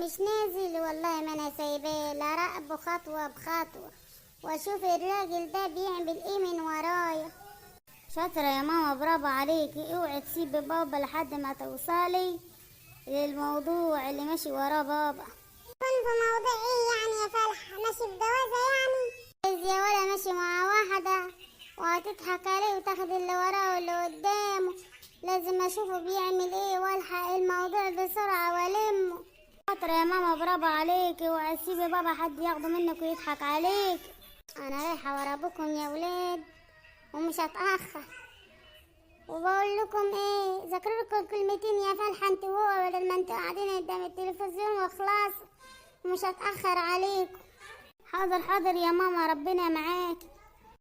ومش نازل، والله ما انا سايباه، لا راقبه خطوة بخطوة واشوف الراجل ده بيعمل ايه من ورايا. شاطرة يا ماما، برافو عليكي. اوعي تسيبي بابا لحد ما توصلي للموضوع اللي ماشي وراه بابا. كن في موضوع ايه يعني يا فالحة؟ ماشي في جوازة يعني؟ عايز يا ولا ماشي مع واحدة وهتضحك عليه وتاخد اللي وراه واللي قدامه. لازم اشوفه بيعمل ايه والحق الموضوع بسرعة والمه. شاطرة يا ماما، برافو عليكي. اوعي تسيبي بابا حد ياخده منك ويضحك عليك. انا رايحة ورا ابوكم يا ولاد ومش هتأخر. وبقول لكم ايه، ذاكروا لكم كلمتين يا فالحة انتوا وهو، بدل ما انتوا قاعدين قدام التلفزيون وخلاص. مش هتأخر عليكم. حاضر حاضر يا ماما، ربنا معاك.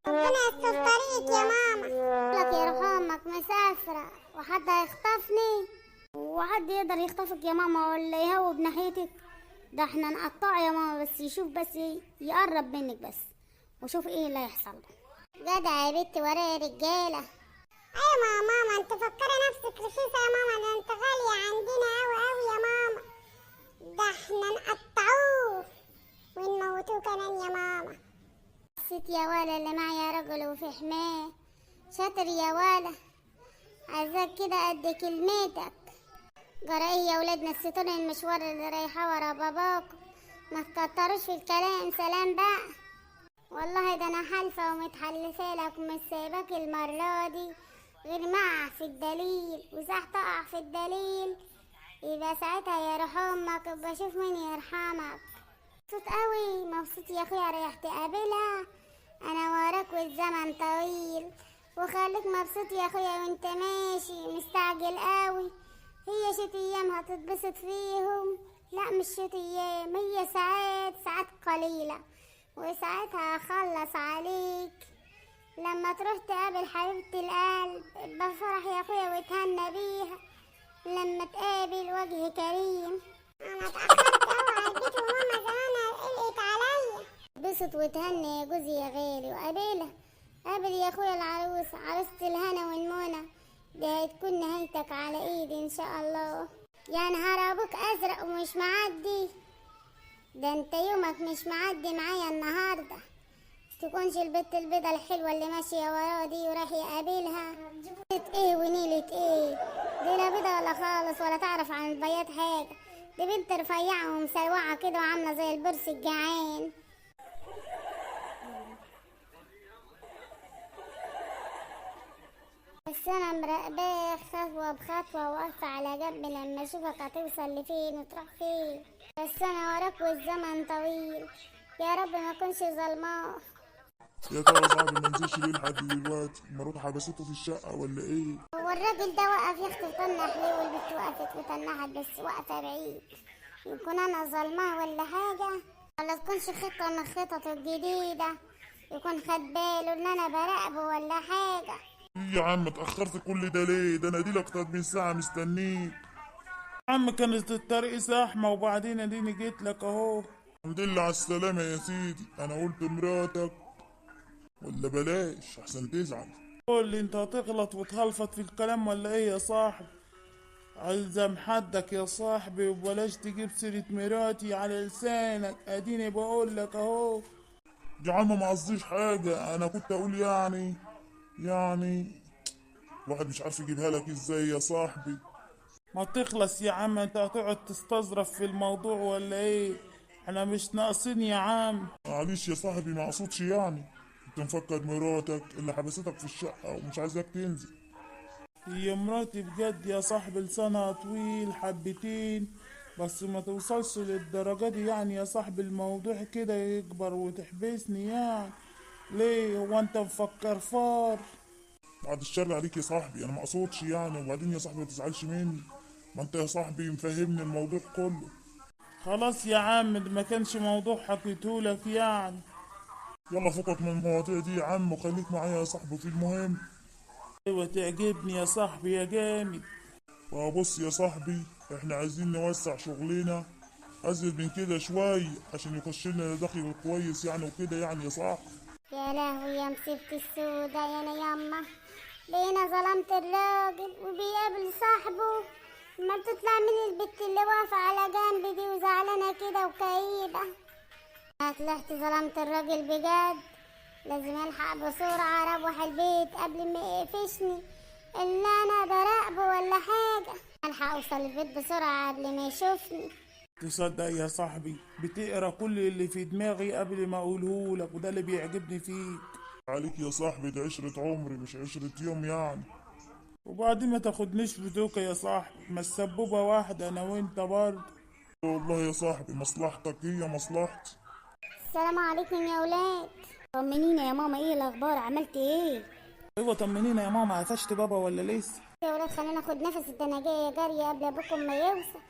ربنا يستر طريقك يا ماما. لك يا رحمك مسافرة وحد هيخطفني؟ وحد يقدر يخطفك يا ماما ولا يهوب ناحيتك؟ ده احنا نقطعه يا ماما، بس يشوف، بس يقرب منك بس، وشوف ايه اللي هيحصل له. جدع يا بنتي، ورايا رجاله. ايوه يا ماما، انت فكري نفسك رخيصة يا ماما، ده انت غالية عندنا اوي اوي يا ماما. ده احنا نقطعوه ونموتوه كمان يا ماما. بصيت يا ولا اللي معايا رجل وفي حماه. شاطر يا ولا، عايزاك كده قد كلمتك. جرى ايه يا ولاد، نسيتوني المشوار اللي رايحة ورا باباكم. ما تكتروش في الكلام، سلام بقى. والله ده انا حالفه ومتحلفه لك ومش سايباك المرة دي غير ما اقع في الدليل، وساعة تقع في الدليل يبقى ساعتها يا روح امك بشوف مين يرحمك. مبسوط قوي، مبسوط يا اخويا، رايح تقابلها، انا وراك والزمن طويل. وخليك مبسوط يا اخويا وانت ماشي مستعجل قوي. هي شت ايام هتتبسط فيهم؟ لا مش شت ايام، هي ساعات، ساعات قليلة، وساعتها هخلص عليك لما تروح تقابل حبيبة القلب. بفرح يا اخويا وتهنى بيها لما تقابل وجه كريم. انا اتأخرت اوي على البيت وماما زمانها قلقت عليا. بسط وتهنى يا جوزي يا غالي، وقابلها، قابل يا اخويا العروس، عروسة الهنا والمنى. دي هتكون نهايتك على ايدي ان شاء الله. يا نهار ابوك ازرق ومش معدي، ده انت يومك مش معدي معايا النهارده. تكونش البت البيضة الحلوة اللي ماشية وراه دي وراح يقابلها. نيلة ايه ونيلة ايه، دي لا بيضة ولا خالص ولا تعرف عن البياض حاجة، دي بنت رفيعة ومسلوعة كده وعاملة زي البرس الجعان. بس انا مراقباه خطوة بخطوة واقفة على جنب لما اشوفك هتوصل لفين وتروح فين. بس انا وراك والزمن طويل، يا رب ما اكونش ظلماه. يا ترى صاحبي ما نزلش ليه لحد دلوقتي؟ مراته حبسته في الشقة ولا ايه؟ هو الراجل ده وقف يا اختي وتنح ليه، والبت وقفت وتنحت بس واقفة بعيد. يكون انا ظلماه ولا حاجة، ولا تكونش خطة من خططه الجديدة، يكون خد باله ان انا براقبه ولا حاجة. ايه يا عم اتأخرت كل ده ليه؟ ده انا دي اكتر من ساعة مستنيك. عم كانت الطريق زحمة، وبعدين اديني جيت لك اهو. الحمد لله على السلامة يا سيدي. انا قلت مراتك ولا بلاش احسن تزعل. قول لي انت هتغلط وتهلفط في الكلام ولا ايه يا صاحبي؟ الزم حدك يا صاحبي وبلاش تجيب سيرة مراتي على لسانك، اديني بقول لك اهو. يا عم ما قصديش حاجة، انا كنت اقول يعني الواحد مش عارف يجيبها لك ازاي يا صاحبي. ما تخلص يا عم، انت هتقعد تستظرف في الموضوع ولا ايه؟ احنا مش ناقصين يا عم. معلش يا صاحبي ما اقصدش، يعني انت مفكر مراتك اللي حبستك في الشقة ومش عايزاك تنزل. هي مراتي بجد يا صاحبي لسانها طويل حبتين، بس ما توصلش للدرجة دي يعني يا صاحبي. الموضوع كده يكبر وتحبسني يعني ليه؟ هو انت مفكر فار؟ بعد الشر عليك يا صاحبي، انا ما اقصدش يعني. وبعدين يا صاحبي ما تزعلش مني، ما انت يا صاحبي مفهمني الموضوع كله. خلاص يا عم، ده ما كانش موضوع حكيتهولك يعني. يلا فكك من المواضيع دي يا عم وخليك معايا يا صاحبي في المهم. ايوه تعجبني يا صاحبي يا جامد. وبص يا صاحبي، احنا عايزين نوسع شغلنا ازيد من كده شوي عشان يخش لنا دخل كويس يعني وكده يعني يا صاحبي. يا لهوي يا مصيبتي السودة يا انا ياما، بقينا ظلمت الراجل وبيقابل صاحبه. ما بتطلع من البت اللي واقفة على جنب دي وزعلانة زعلانة كده وكئيبة؟ انا طلعت ظلمت الراجل بجد، لازم الحق بسرعة اروح البيت قبل ما يقفشني اللي انا براقبه ولا حاجة. الحق اوصل البيت بسرعة قبل ما يشوفني. تصدق يا صاحبي بتقرا كل اللي في دماغي قبل ما اقوله لك، وده اللي بيعجبني فيك. عليك يا صاحبي، ده عشرة عمري مش عشرة يوم يعني. وبعدين ما تاخدنيش بدوكة يا صاحبي، ما السبوبة واحدة انا وانت برضه. والله يا صاحبي مصلحتك هي مصلحتي. السلام عليكم يا ولاد. طمنينا يا ماما، ايه الاخبار؟ عملت ايه؟ ايوه طمنينا يا ماما، قفشت بابا ولا لسه؟ يا ولاد خلينا ناخد نفس، ده انا جاية جري قبل ابوكم ما يوصل.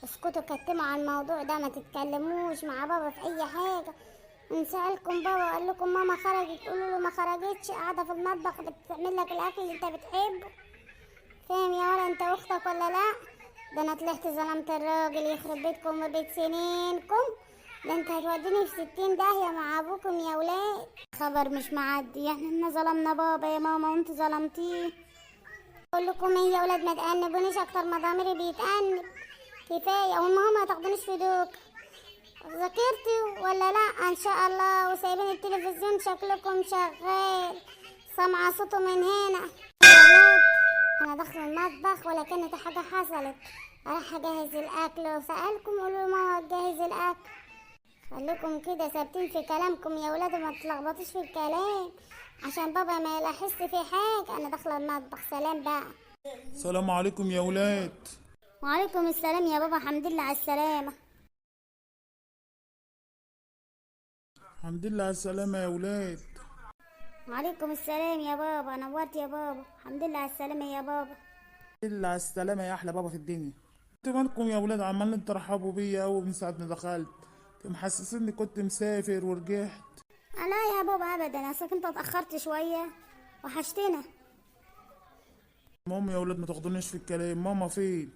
اسكتوا كتموا على الموضوع ده، ما تتكلموش مع بابا في اي حاجة. ان سألكم بابا وقال لكم ماما خرجت، قولوا له ما خرجتش، قاعدة في المطبخ بتعمل لك الاكل اللي انت بتحبه. فاهم يا ولا انت واختك ولا لا؟ ده انا طلعت ظلمت الراجل، يخرب بيتكم وبيت سنينكم، ده انت هتوديني في 60 داهية مع ابوكم يا ولاد. خبر مش معدي، يعني احنا ظلمنا بابا يا ماما وانت ظلمتيه. اقول لكم ايه يا ولاد، ما تأنبونيش اكتر ما ضميري بيتأنب، كفاية. والمهم ما تاخدونيش في دوك، ذاكرتي ولا لا؟ ان شاء الله. وسايبين التلفزيون شكلكم شغال، سامعه صوته من هنا. يا ولاد انا داخله المطبخ ولا كانت حاجة حصلت، راح اجهز الاكل وسألكم قولوا ماما تجهز الاكل. خليكم كده ثابتين في كلامكم يا ولاد وما تتلخبطوش في الكلام عشان بابا ما يلاحظش في حاجة. انا داخله المطبخ، سلام بقى. السلام عليكم يا ولاد. وعليكم السلام يا بابا، الحمد لله على السلامة. الحمد لله على السلامة يا ولاد. وعليكم السلام يا بابا، نورت يا بابا، الحمد لله على السلامة يا بابا. الحمد لله على السلامة يا احلى بابا في الدنيا. انتوا مالكم يا ولاد عمالين ترحبوا بيا قوي من ساعة ما دخلت؟ انتوا محسسيني كنت مسافر ورجعت. لا يا بابا ابدا، اصلك انت اتاخرت شوية، وحشتنا. المهم يا ولاد ما تاخدونيش في الكلام، ماما فين؟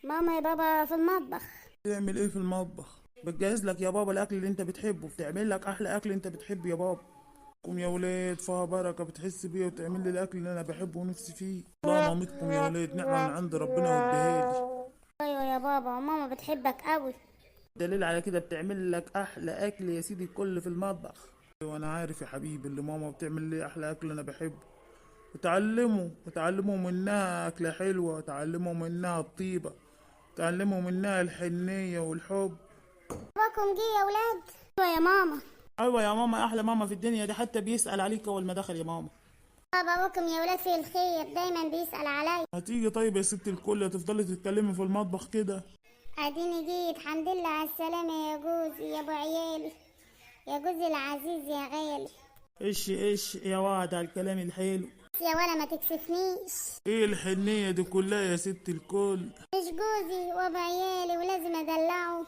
ماما يا بابا في المطبخ. بتعمل ايه في المطبخ؟ بتجهز لك يا بابا الاكل اللي انت بتحبه، بتعمل لك احلى اكل انت بتحبه يا بابا. قوم يا ولاد فيها بركة، بتحس بيا وتعمل لي الاكل اللي انا بحبه ونفسي فيه. الله مامتكم يا ولاد نعمه من عند ربنا واديها لي. ايوه يا بابا، وماما بتحبك قوي. دليل على كده بتعمل لك احلى اكل يا سيدي الكل في المطبخ. وانا عارف يا حبيبي اللي ماما بتعمل لي احلى اكل انا بحبه. وتعلموا منها اكله حلوة، وتعلموا منها الطيبة، تعلموا منها الحنيه والحب. باباكم جه يا ولاد؟ ايوه يا ماما. ايوه يا ماما، احلى ماما في الدنيا، ده حتى بيسأل عليك اول ما دخل يا ماما. باباكم يا ولاد في الخير، دايما بيسأل عليا. هتيجي طيب يا ست الكل، هتفضلي تتكلمي في المطبخ كده؟ اديني جيت، الحمد لله على السلامة يا جوزي يا ابو عيالي، يا جوزي العزيز يا غالي. ايش يا وعد على الكلام الحلو. يا ولا ما تكسفنيش. ايه الحنية دي كلها يا ست الكل؟ مش جوزي وابو عيالي ولازم ادلعه.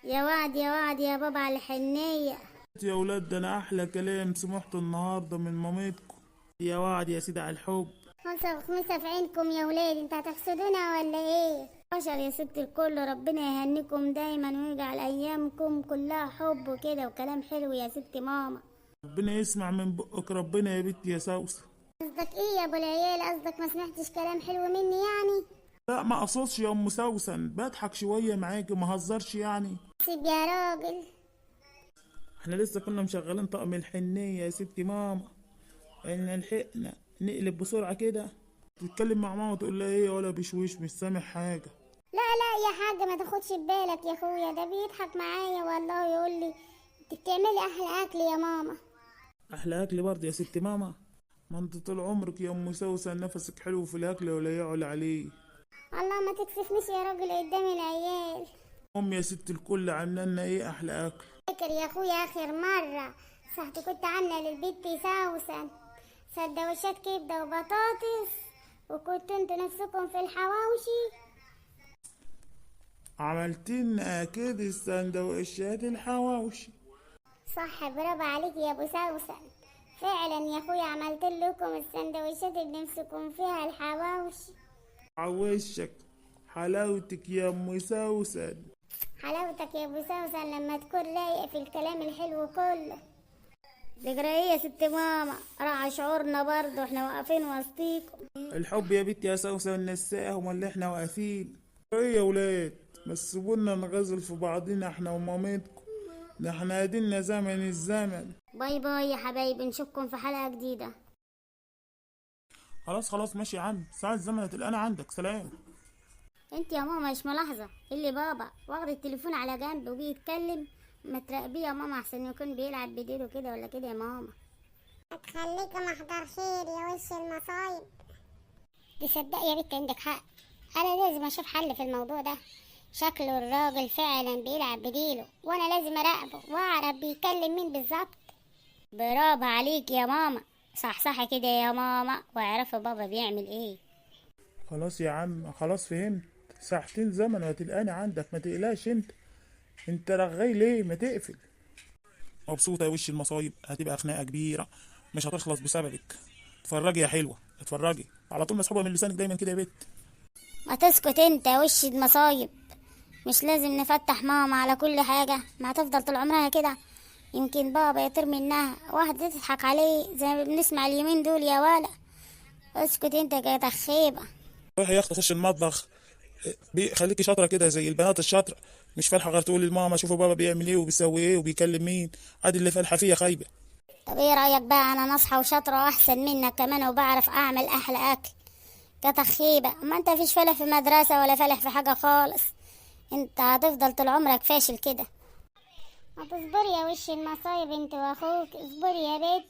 يا وعد يا وعد يا بابا على الحنية. يا ولاد ده انا احلى كلام سمعته النهارده من مامتكم. يا وعد يا سيدي على الحب. خمسة وخمسة في عينكم يا ولاد، انت هتحسدونا ولا ايه؟ بشر يا ست الكل، ربنا يهنيكم دايما ويجعل ايامكم كلها حب كده وكلام حلو يا ست ماما. ربنا يسمع من بقك ربنا يا بنتي يا سوسة. قصدك ايه يا ابو العيال؟ قصدك ما سمعتش كلام حلو مني يعني؟ لا ما اقصدش يا ام سوسن، بضحك شوية معاكي ما هزرش يعني. سيب يا راجل. احنا لسه كنا مشغلين طقم الحنيه يا ستي ماما، ان لحقنا نقلب بسرعة كده. تتكلم مع ماما تقول لها ايه ولا بشويش مش سامع حاجة. لا لا يا حاجة ما تاخدش ببالك يا اخويا، ده بيضحك معايا والله، يقول لي انت بتعملي احلى اكل يا ماما. احلى اكل برضه يا ست ماما. ما انت طول عمرك يا ام سوسن نفسك حلو في الاكل ولا يعلى عليه. الله ما تكسفنيش يا راجل قدام العيال. ام يا ست الكل عامله لنا ايه احلى اكل؟ فاكر يا اخويا اخر مرة صحت كنت عامله للبيت سوسن سندوتشات كبده وبطاطس، وكنت انتوا نفسكم في الحواوشي. عملتلنا اكيد السندوتشات الحواوشي. صح، برافو عليك يا ابو سوسن، فعلا يا اخويا عملت لكم السندوتشات اللي نفسكم فيها الحواوشي. عوشك حلاوتك يا ام سوسن. حلاوتك يا ابو سوسن لما تكون رايق في الكلام الحلو كله. ذكرى يا ست ماما، راعى شعورنا برضه، احنا واقفين وسطيكم. الحب يا بنتي يا سوسن نساهم اللي احنا واقفين. ايه يا ولاد بس سيبونا نغزل في بعضنا احنا ومامتكم، ده احنا قدينا زمن الزمن. bye bye يا حبايبي، نشوفكم في حلقة جديدة. خلاص خلاص ماشي يا عم، ساعة الزمن هتلقانا عندك. سلام. انت يا ماما مش ملاحظة اللي بابا واخد التليفون على جنب وبيتكلم؟ ما تراقبيه يا ماما احسن يكون بيلعب بديله كده ولا كده يا ماما. هتخليكي محضر خير يا وش المصايب. تصدق يا بنت عندك حق، انا لازم اشوف حل في الموضوع ده. شكله الراجل فعلا بيلعب بديله، وانا لازم اراقبه واعرف بيكلم مين بالظبط. برافو عليك يا ماما، صحصحي كده يا ماما واعرفي بابا بيعمل ايه. خلاص يا عم خلاص فهمت، ساعتين زمن وهتلقاني عندك، ما تقلقش. انت رغاي ليه؟ ما تقفل. مبسوطة يا وش المصايب، هتبقى خناقة كبيرة مش هتخلص بسببك. اتفرجي يا حلوة اتفرجي، على طول مسحوبة من لسانك دايما كده يا بت. ما تسكت انت يا وش المصايب، مش لازم نفتح ماما على كل حاجة، ما هتفضل طول عمرها كده. يمكن بابا يطير منها واحدة تضحك عليه زي ما بنسمع اليومين دول يا ولا. اسكت انت يا تخيبة. روحي يا اختي خش المطبخ، خليكي شاطرة كده زي البنات الشاطرة، مش فالحة غير تقولي لماما شوفوا بابا بيعمل ايه وبيسوي ايه وبيكلم مين. ادي اللي فالحة فيها خايبة. طب ايه رأيك بقى، انا ناصحة وشاطرة واحسن منك كمان، وبعرف اعمل احلى اكل. كتخيبة، ما انت فيش فالح في مدرسة ولا فالح في حاجة خالص، انت هتفضل طول عمرك فاشل كده. ما تصبري يا وش المصايب انت واخوك، اصبري يا بنت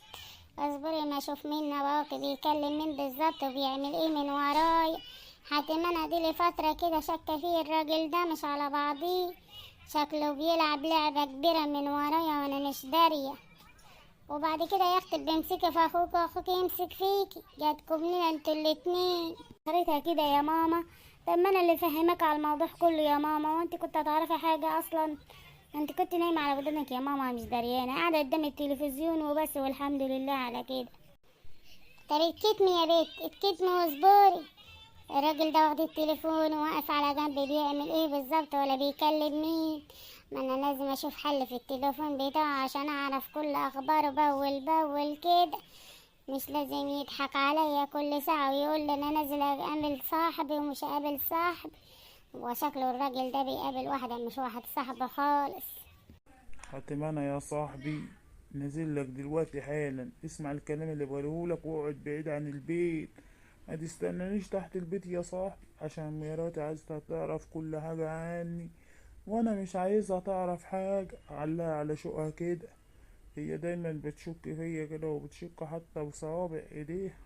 اصبري ما اشوف مين باباك بيكلم مين بالظبط وبيعمل ايه من ورايا. حتى انا دي لي فترة كده شاكة فيه الراجل ده مش على بعضيه، شكله بيلعب لعبة كبيرة من ورايا وانا مش دارية. وبعد كده يا اختي بيمسكي في اخوك واخوك يمسك فيكي، جاتكم لنا انتوا الاتنين. قريتها كده يا ماما. طب ما انا اللي فهمك على الموضوع كله يا ماما، وانت كنت هتعرفي حاجة اصلا؟ انت كنت نايمة على ودنك يا ماما، مش دريانة، قاعدة قدام التلفزيون وبس، والحمد لله على كده. طب اتكتمي يا بنت اتكتمي واصبري. الراجل ده واخد التليفون وواقف على جنب بيعمل ايه بالظبط ولا بيكلم مين؟ ما انا لازم اشوف حل في التليفون بتاعه عشان اعرف كل اخباره باول باول كده. مش لازم يضحك عليا كل ساعة ويقول لي انا نازل اقابل صاحبي ومش اقابل صاحبي، وشكله الراجل ده بيقابل واحدة مش واحد صاحبه خالص. حاتم انا يا صاحبي نازل لك دلوقتي حالا، اسمع الكلام اللي بقوله لك واقعد بعيد عن البيت، ما تستنانيش تحت البيت يا صاحبي، عشان مراتي عايزة تعرف كل حاجة عني وانا مش عايزها تعرف حاجة. علقها على شوقها كده، هي دايما بتشك فيا كده وبتشك حتى بصوابع ايديها،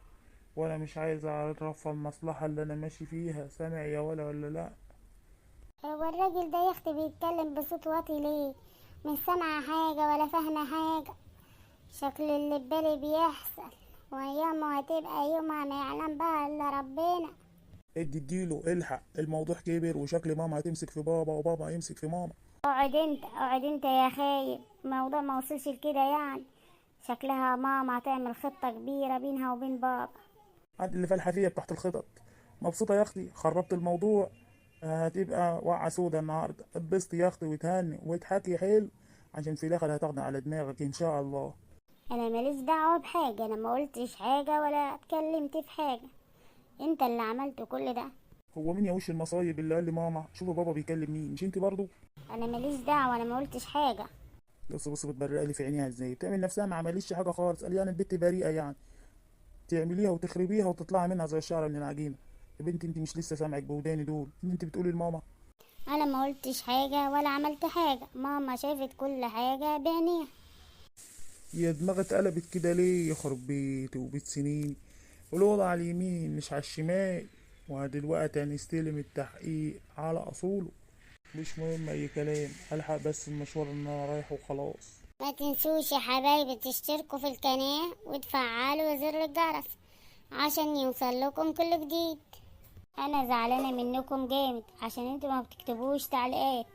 وانا مش عايز اعرفها المصلحة اللي انا ماشي فيها. سامع يا ولا ولا لا؟ هو الراجل ده يا اختي بيتكلم بصوت واطي ليه؟ مش سامعة حاجة ولا فاهمة حاجة، شكل اللي في بالي بيحصل، ويومه هتبقى يومها ما يعلم بها الا ربنا. ادي اديله الحق، الموضوع كبر وشكل ماما هتمسك في بابا وبابا هيمسك في ماما. اقعد انت اقعد انت يا خايب، الموضوع ما وصلش لكده يعني، شكلها ماما هتعمل خطة كبيرة بينها وبين بابا. عاد اللي فالحة فيها بتاعت الخطط. مبسوطة يا اختي خربت الموضوع، هتبقى وقعة سودة النهاردة. اتبسطي يا اختي وتهني واضحكي حلو، عشان في الاخر هتاخدي على دماغك ان شاء الله. انا ماليش دعوة بحاجة، انا ما قلتش حاجة ولا اتكلمت في حاجة، انت اللي عملت كل ده. هو مين يا وش المصايب اللي قال لي ماما شوفوا بابا بيكلم مين؟ مش انت برضو؟ انا ماليش دعوة، انا ما قلتش حاجة. بص بص بتبرق لي في عينيها ازاي، بتعمل نفسها ما عملتش حاجة خالص، قال يعني البت بريئة يعني، تعمليها وتخربيها وتطلعي منها زي الشعر من العجينة. يا بنتي انت مش لسه سامعك بوداني دول ان انت بتقولي لماما؟ انا ما قلتش حاجة ولا عملت حاجة، ماما شافت كل حاجة بعينيها. يا دماغي اتقلبت كده ليه؟ يخرب بيتي وبيت سنيني، والأوضة على اليمين مش على الشمال، ودلوقتي هنستلم التحقيق على أصوله. مش مهم أي كلام، ألحق بس المشوار اللي أنا رايحه وخلاص. ما تنسوش يا حبايبي تشتركوا في القناة وتفعلوا زر الجرس عشان يوصل لكم كل جديد. انا زعلانة منكم جامد عشان انتوا ما بتكتبوش تعليقات.